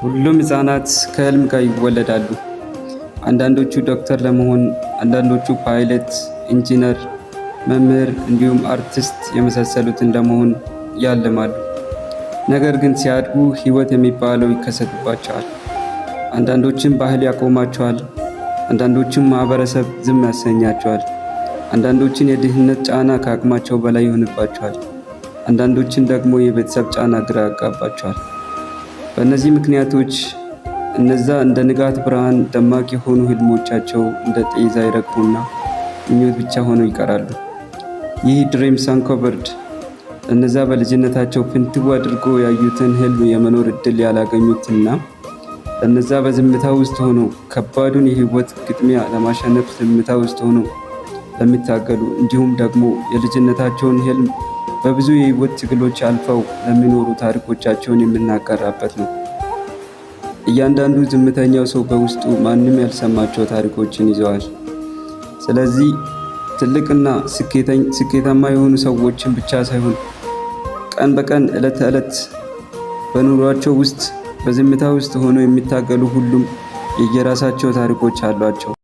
ሁሉም ሕፃናት ከህልም ጋር ይወለዳሉ። አንዳንዶቹ ዶክተር ለመሆን፣ አንዳንዶቹ ፓይለት፣ ኢንጂነር፣ መምህር እንዲሁም አርቲስት የመሳሰሉትን ለመሆን ያልማሉ። ነገር ግን ሲያድጉ ህይወት የሚባለው ይከሰትባቸዋል። አንዳንዶችን ባህል ያቆማቸዋል። አንዳንዶችን ማህበረሰብ ዝም ያሰኛቸዋል። አንዳንዶችን የድህነት ጫና ከአቅማቸው በላይ ይሆንባቸዋል። አንዳንዶችን ደግሞ የቤተሰብ ጫና ግራ ያጋባቸዋል። በእነዚህ ምክንያቶች እነዛ እንደ ንጋት ብርሃን ደማቅ የሆኑ ህልሞቻቸው እንደ ጤዛ ይረግፉና ምኞት ብቻ ሆነው ይቀራሉ። ይህ Dreams Uncovered እነዛ በልጅነታቸው ፍንትው አድርጎ ያዩትን ህልም የመኖር እድል ያላገኙትና ለነዛ በዝምታ ውስጥ ሆኖ ከባዱን የህይወት ግጥሚያ ለማሸነፍ ዝምታ ውስጥ ሆኖ ለሚታገሉ፣ እንዲሁም ደግሞ የልጅነታቸውን ህልም በብዙ የህይወት ትግሎች አልፈው ለሚኖሩ ታሪኮቻቸውን የምናጋራበት ነው። እያንዳንዱ ዝምተኛው ሰው በውስጡ ማንም ያልሰማቸው ታሪኮችን ይዘዋል። ስለዚህ ትልቅና ስኬታማ የሆኑ ሰዎችን ብቻ ሳይሆን ቀን በቀን፣ ዕለት ተዕለት በኑሯቸው ውስጥ በዝምታ ውስጥ ሆነው የሚታገሉ ሁሉም የየራሳቸው ታሪኮች አሏቸው።